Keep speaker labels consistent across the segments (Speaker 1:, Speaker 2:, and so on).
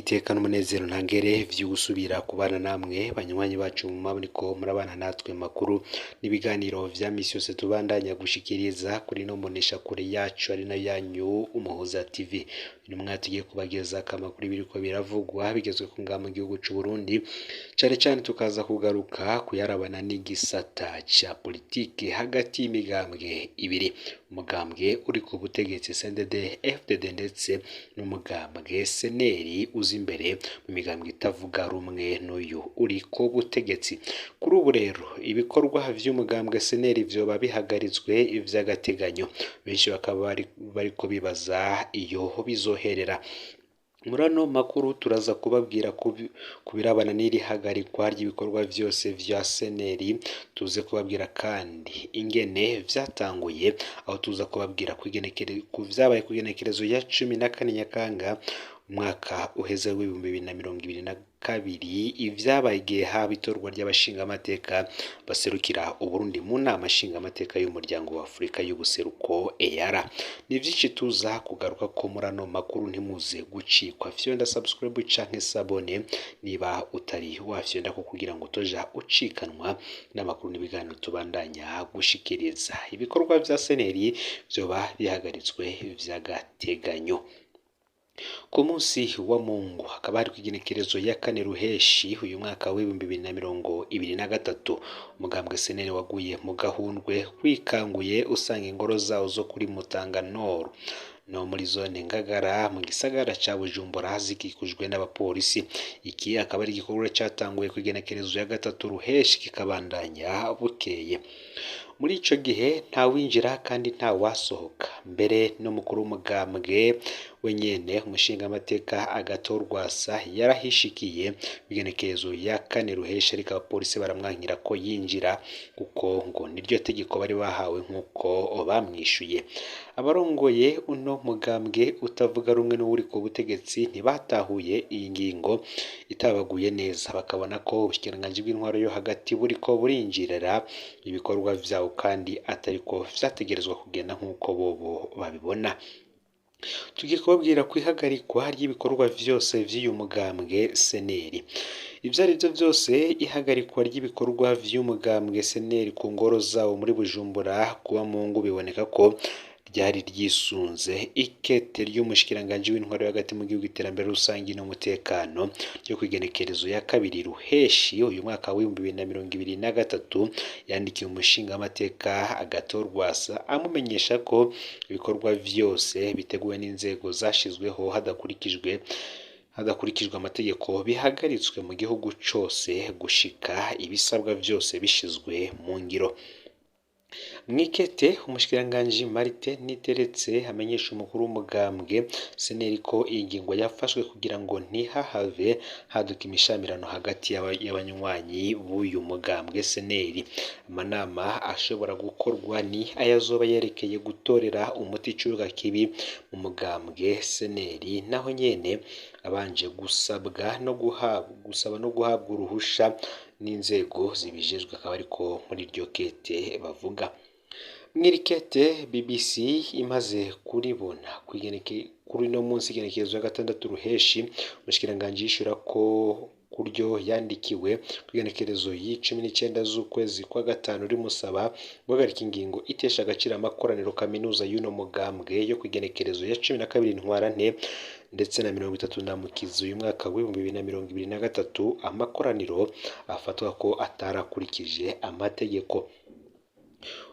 Speaker 1: N'iteka n'umunezero ntangere vy'ugusubira kubana namwe banywanyi bacu muriko murabana natwe makuru n'ibiganiro vya misi yose tubandanya gushikiriza kuri no mboneshakure yacu ari nayo yanyu Umuhoza TV. Uyu mwaka tugiye kubagezako amakuru y'ibiriko biravugwa bigezwe ngaha mu gihugu c'Uburundi, cane cane tukaza kugaruka kuyarabana n'igisata ca politike hagati y'imigambwe ibiri, umugambwe uri ku butegetsi CNDD FDD ndetse n'umugambwe CNL uza imbere mu migambwe itavuga rumwe n'uyu uri ku butegetsi. Kuri ubu rero ibikorwa vy'umugambwe CNL vyoba bihagaritswe vy'agateganyo, benshi bakaba bariko bibaza iyo bizoherera. Muri ano makuru turaza kubabwira ku birabana n'iri hagarikwa ry'ibikorwa vyose vya CNL, tuze kubabwira kandi ingene vyatanguye, aho tuza kubabwira ku vyabaye kw'igenekerezo ya 14 Nyakanga umwaka uheze w'2022, ivyabaye igihe haba itorwa ry'abashingamateka baserukira Uburundi mu nama nshingamateka y'umuryango wa Afurika y'ubuseruko EAR. Ni vyinshi tuza kugarukako muri ano makuru, ntimuze gucikwa. Fyonda subscribe canke s'abonner niba utari wafyondako kugira ngo utoja ucikanwa n'amakuru n'ibiganiro tubandanya gushikiriza. Ibikorwa vya CNL vyoba bihagaritswe vy'agateganyo. Ku munsi wa Mungu hakaba hari kw'igenekerezo ya 4 Ruheshi uyu mwaka w'2023, umugambwe CNL waguye mu gahundwe wikanguye usanga ingoro zawo zo kuri Mutanga Nord no muri zone Ngagara mu gisagara ca Bujumbura zikikujwe n'abapolisi. Iki akaba ari igikorwa catanguye kw'igenekerezo ya 3 Ruheshi kikabandanya bukeye. Muri ico gihe nta winjira kandi nta wasohoka, mbere n'umukuru w'umugambwe wenyene umushingamateka Agathon Rwasa yarahishikiye kw'igenekerezo ya 4 Ruheshi, ariko abapolisi baramwankira ko yinjira kuko ngo niryo tegeko bari bahawe nk'uko bamwishuye. Abarongoye uno mugambwe utavuga rumwe n'uwuri ku butegetsi ntibatahuye iyi ngingo itabaguye neza, bakabona ko ubushikiranganji bw'intwaro yo hagati buriko burinjirira ibikorwa vyawo kandi atariko vyategerezwa kugenda nk'uko bobo babibona. Tugiye kubabwira ku ihagarikwa ry'ibikorwa vyose vy'uyu mugambwe CNL. Ivyo arivyo vyose, ihagarikwa ry'ibikorwa vy'umugambwe CNL ku ngoro zawo muri Bujumbura kuba Mungu biboneka ko ryari ryisunze ikete ry'umushikiranganji w'intwaro yo hagati mu gihugu, iterambere rusangi n'umutekano ryo kw'igenekerezo ya 2 Ruheshi uyu mwaka w'2023, yandikiye umushingamateka Agathon Rwasa amumenyesha ko ibikorwa vyose biteguwe n'inzego zashizweho hadakurikijwe amategeko bihagaritswe mu gihugu cose gushika ibisabwa vyose bishizwe mu ngiro. Mw'ikete umushikiranganji Martin Niteretse amenyesha umukuru w'umugambwe CNL ko iyi ngingo yafashwe kugira ngo ntihahave haduka imishamirano hagati y'abanywanyi b'uyu mugambwe CNL. Amanama ashobora gukorwa ni ayazoba yerekeye gutorera umuti icuka kibi mu mugambwe CNL, naho nyene abanje gusabwa no guhabwa gusaba no guhabwa uruhusha n'inzego zibijejwe, akaba ariko muri iryo kete bavuga. Mw'iri kete BBC imaze kuribona kuri uno munsi igenekerezo ya 6 Ruheshi, umushikiranganji yishura ko kuryo yandikiwe kw'igenekerezo y'19 z'ukwezi kwa 5 rimusaba guhagarika ingingo itesha agaciro amakoraniro kaminuza y'uno mugambwe yo kw'igenekerezo ya 12 Ntwarante ndetse na 30 Ndamukiza uyu mwaka w'2023, amakoraniro afatwa ko atarakurikije amategeko.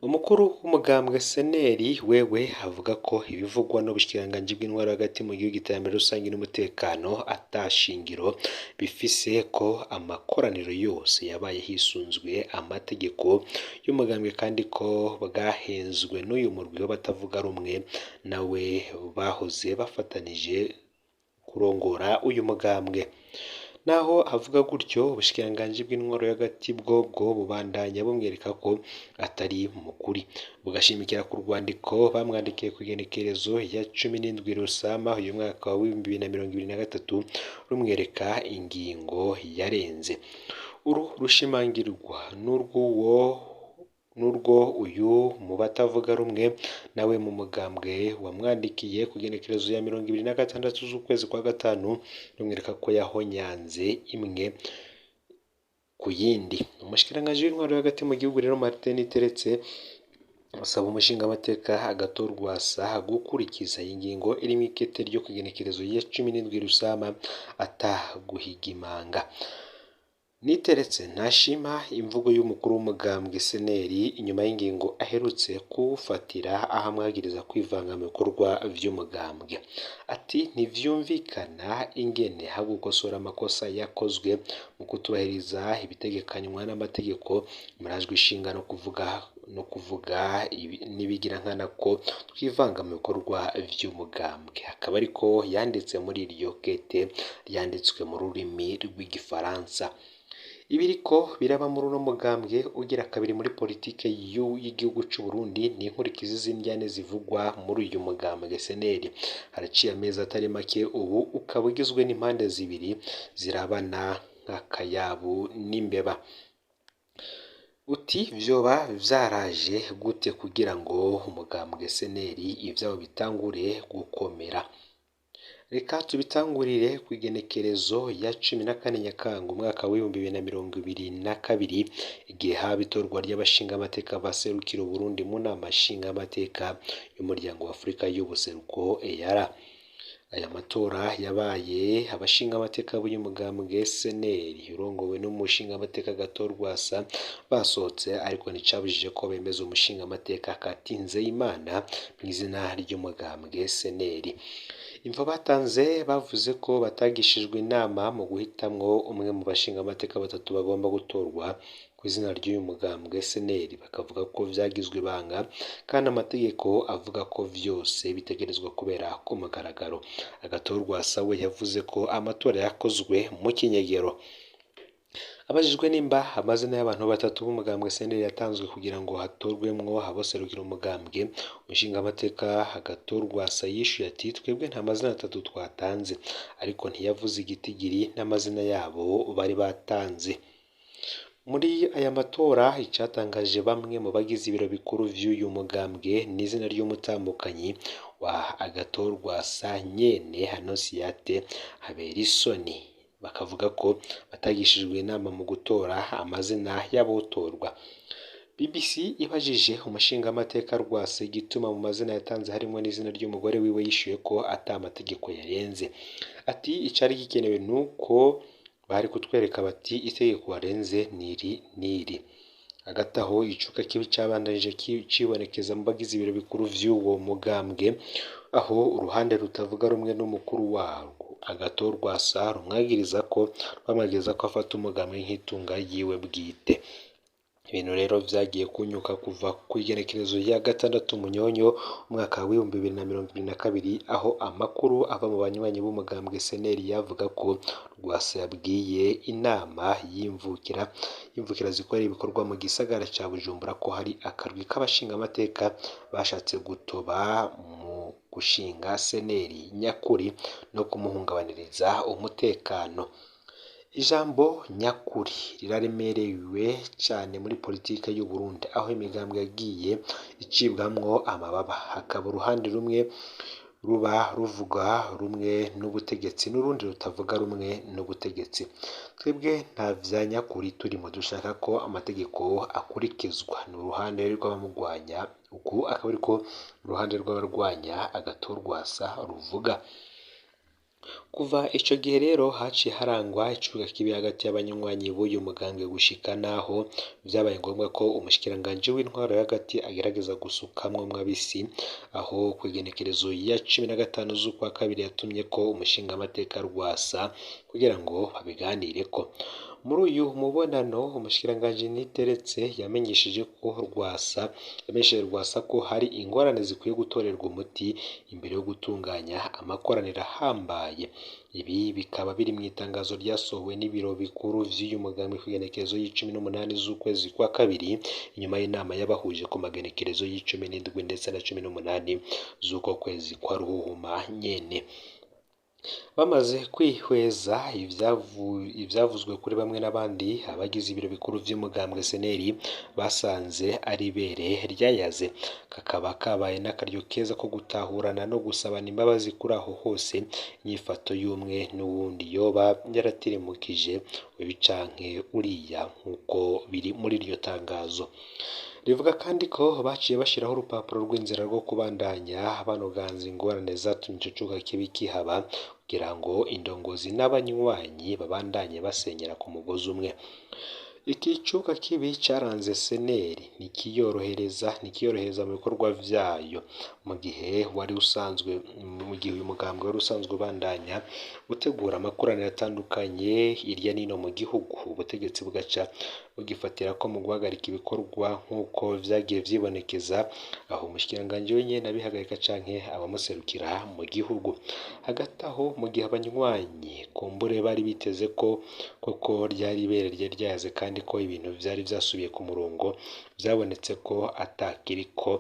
Speaker 1: Umukuru w'umugambwe CNL wewe avuga ko ibivugwa n'ubushikiranganji bw'intwaro hagati mu gihugu, iterambere rusangi n'umutekano atashingiro bifise, ko amakoraniro yose yabaye hisunzwe amategeko y'umugambwe kandi ko bwahenzwe n'uyu murwi w'abatavuga rumwe nawe bahoze bafatanije kurongora uyu mugambwe. Naho avuga gutyo, ubushikiranganji bw'intwaro y'hagati bwobwo bubandanya bumwereka ko atari mukuri, bugashimikira ku rwandiko bamwandikiye kw'igenekerezo ya 17 Rusama uyu mwaka w'2023 rumwereka ingingo yarenze. Uru rushimangirwa n'urw'uwo n'urwo uyu mu batavuga rumwe nawe mu mugambwe wamwandikiye ku igenekerezo ya 26 z'ukwezi kwa gatanu, rumwereka ko yahonyanze imwe ku yindi. Umushikiranganji w'intwaro yo hagati mu gihugu rero Martin Niteretse asaba umushingamateka Agathon Rwasa gukurikiza iyi ngingo irimo ikete ryo ku igenekerezo ya 17 Rusama ataguhigimanga. Niteretse ntashima imvugo y'umukuru w'umugambwe SNL inyuma y'ingingo aherutse kuwufatira aho amwagiriza kwivanga mu bikorwa vy'umugambwe. Ati ntivyumvikana ingene aho gukosora amakosa yakozwe mu kutubahiriza ibitegekanywa n'amategeko, murajwe ishinga no kuvuga n'ibigirankana ko twivanga mu bikorwa vy'umugambwe. Akaba ariko yanditse muri iryo kete ryanditswe mu rurimi rw'igifaransa. Ibiriko biraba muri uno mugambwe ugira kabiri muri politike y'igihugu c'u Burundi ni inkurikizi z'indyane zivugwa muri uyu mugambwe SNL. Haraciye amezi atari make, ubu ukaba ugizwe n'impande zibiri zirabana nk'akayabu n'imbeba. Uti vyoba vyaraje gute kugira ngo umugambwe SNL ivyabo bitangure gukomera? Reka tubitangurire ku igenekerezo ya 14 Nyakanga umwaka w'2022, igihe haba itorwa ry'abashingamateka baserukira Uburundi mu nama nshingamateka y'umuryango wa Afurika y'ubuseruko EAR. Aya matora yabaye abashingamateka b'uyu mugambwe SNL urongowe n'umushingamateka Agathon Rwasa basohotse, ariko nticabujije ko bemeza umushingamateka Katinzeyimana mw'izina ry'umugambwe SNL. Imvo batanze bavuze ko batagishijwe inama mu guhitamwo umwe mu bashingamateka batatu bagomba gutorwa ku izina ry'uyu mugambwe SNL, bakavuga ko vyagizwe ibanga kandi amategeko avuga ko vyose bitegerezwa kubera ku mugaragaro. Agathon Rwasa we yavuze ko amatora yakozwe mu kinyegero. Abajijwe nimba amazina y'abantu batatu b'umugambwe SNL yatanzwe kugira ngo hatorwemwo aboserukira umugambwe, umushingamateka Agathon Rwasa yishuye ati twebwe nta mazina atatu twatanze, ariko ntiyavuze igitigiri n'amazina yabo bari batanze. Muri aya matora icatangaje bamwe mu bagize ibiro bikuru vy'uyu mugambwe n'izina ry'umutambukanyi wa Agathon Rwasa nyene Annonciate Haberisoni, bakavuga ko batagishijwe inama mu gutora amazina y'abotorwa. BBC ibajije umushingamateka Rwasa igituma mu mazina yatanze harimwo n'izina ry'umugore wiwe, yishuye ko ata amategeko yarenze. Ati icari gikenewe nuko bari kutwereka bati itegeko warenze niri niri. Hagati aho icuka kibi cabandanije cibonekeza mu bagize ibiro bikuru vy'uwo mugambwe, aho uruhande rutavuga rumwe n'umukuru warwo Agathon Rwasa rumwagiriza ko afata umugambwe nk'itunga ryiwe bwite. Ibintu rero vyagiye kunyuka kuva ku igenekerezo ya 6 Munyonyo umwaka w'2022, aho amakuru ava mu banywanyi b'umugambwe SNL yavuga ko Rwasa yabwiye inama y'imvukira zikora ibikorwa mu gisagara ca Bujumbura ko hari akarwi k'abashingamateka bashatse gutoba mu gushinga SNL nyakuri no kumuhungabaniriza umutekano. Ijambo nyakuri riraremerewe cane muri politike y'u Burundi, aho imigambwe yagiye icibwamwo amababa, hakaba uruhande rumwe ruba ruvuga rumwe n'ubutegetsi n'urundi rutavuga rumwe n'ubutegetsi. Twebwe nta vya nyakuri turimo, dushaka ko amategeko akurikizwa. Ni uruhande rw'abamugwanya, uku akaba ariko uruhande rw'abarwanya Agathon Rwasa ruvuga. Kuva ico gihe rero haciye harangwa icuka kibi hagati y'abanywanyi b'uyu mugambwe, gushika naho vyabaye ngombwa ko umushikiranganji w'intwaro yo hagati agerageza gusukamwo mwabisi, aho kw'igenekerezo ya 15 z'ukwa kabiri yatumye ko umushingamateka Rwasa kugira ngo babiganireko. Muri uyu mubonano umushikiranganji Niteretse yamenyesheje Rwasa ko hari ingorane zikwiye gutorerwa umuti imbere yo gutunganya amakoraniro ahambaye. Ibi bikaba biri mu itangazo ryasohowe n'ibiro bikuru vy'uyu mugambwe kw'igenekerezo y'18 z'ukwezi kwa kabiri, inyuma y'inama y'abahuje ku magenekerezo y'17 ndetse na 18 z'uko kwezi kwa Ruhuhuma nyene. Bamaze kwihweza ivyavuzwe kuri bamwe n'abandi, abagize ibiro bikuru vy'umugambwe CNL basanze ari ibere ryayaze, kakaba kabaye n'akaryo keza ko gutahurana no gusabana imbabazi kuri aho hose inyifato y'umwe n'uwundi yoba yaratirimukije uyu canke uriya, nk'uko biri muri iryo tangazo. Rivuga kandi ko baciye bashiraho urupapuro rw'inzira rwo kubandanya banoganza ingorane zatumye ico cuka kibi kihaba, kugira ngo indongozi n'abanywanyi babandanye basenyera ku mugozi umwe. Iki cuka kibi caranze CNL ntikiyorohereza mu bikorwa vyayo, mu gihe wari usanzwe mu gihe uyu mugambwe wari usanzwe ubandanya utegura amakoraniro atandukanye hirya n'ino mu gihugu, ubutegetsi bugaca bugifatira ko mu guhagarika ibikorwa nk'uko vyagiye vyibonekeza, aho umushikiranganji wenyene abihagarika canke abamuserukira mu gihugu. Hagati aho, mu gihe abanywanyi kumbure bari biteze ko koko ryari ibere ryari ryayaze kandi ko ibintu vyari vyasubiye ku murongo, vyabonetse ko atakiriko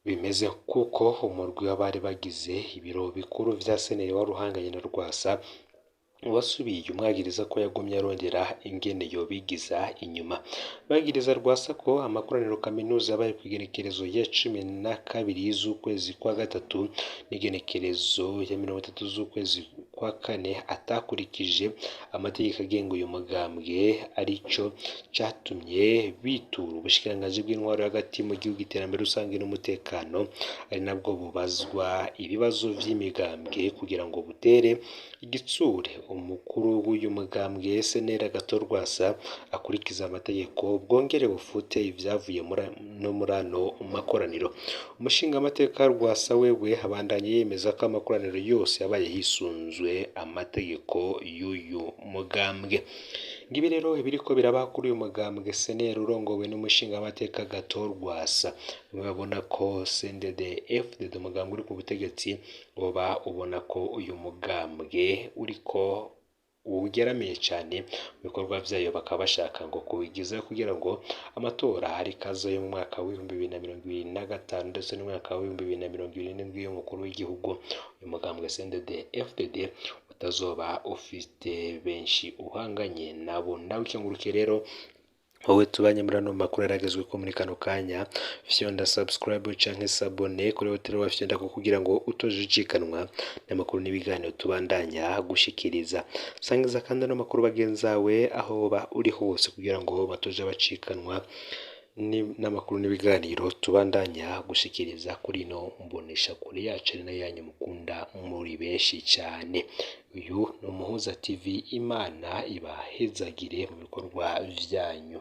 Speaker 1: bimeze, kuko umurwi w'abari bagize ibiro bikuru vya CNL wari uhanganye na Rwasa wasubiye umwagiriza ko yagumye arondera ingene yobigiza inyuma. Bagiriza Rwasa ko amakoraniro kaminuza yabaye kw'igenekerezo ya 12 z'ukwezi kwa gatatu n'igenekerezo ya 30 z'ukwezi kwa kane atakurikije amategeko agenga uyu mugambwe, arico catumye bitura ubushikiranganji bw'intwaro hagati mu gihugu, iterambere rusange n'umutekano, ari nabwo bubazwa ibibazo vy'imigambwe, kugira ngo butere igitsure umukuru w'uyu mugambwe CNL Agathon Rwasa akurikize amategeko, bwongere bufute ivyavuye no muri ano makoraniro. Umushingamateka Rwasa wewe abandanya yemeza ko amakoraniro yose yabaye hisunzwe amategeko y'uyu mugambwe. Ngibi rero ibiriko biraba kuri uyu mugambwe CNL urongowe n'umushingamateka Agathon Rwasa. Bamwe babona ko CNDD FDD, umugambwe uri ku butegetsi, woba ubona ko uyu mugambwe uriko ugeramiye cane mu bikorwa vyayo, bakaba bashaka ngo kuwigizayo kugira ngo amatora ariko aza yo mu mwaka w'2025 ndetse n'umwaka w'2027 y'umukuru w'igihugu, uyu mugambwe CNDD FDD utazoba ufite benshi uhanganye nabo. Nawe ikenguruke rero wowe tubanye muri ano makuru yaragezwe ko muri kano kanya, fyonda subscribe canke s'abonner kuri hoteli wa fyonda ko kugira ngo utoje ucikanwa n'amakuru n'ibiganiro tubandanya gushikiriza. Sangiza kandi ano makuru bagenzawe aho ba uri hose kugira ngo batoje bacikanwa n'amakuru n'ibiganiro tubandanya gushikiriza kuri ino mbonesha kure yacu, ari nayo yanyu mukunda muri benshi cyane. Uyu ni Umuhuza TV, Imana ibahezagire mu bikorwa vyanyu.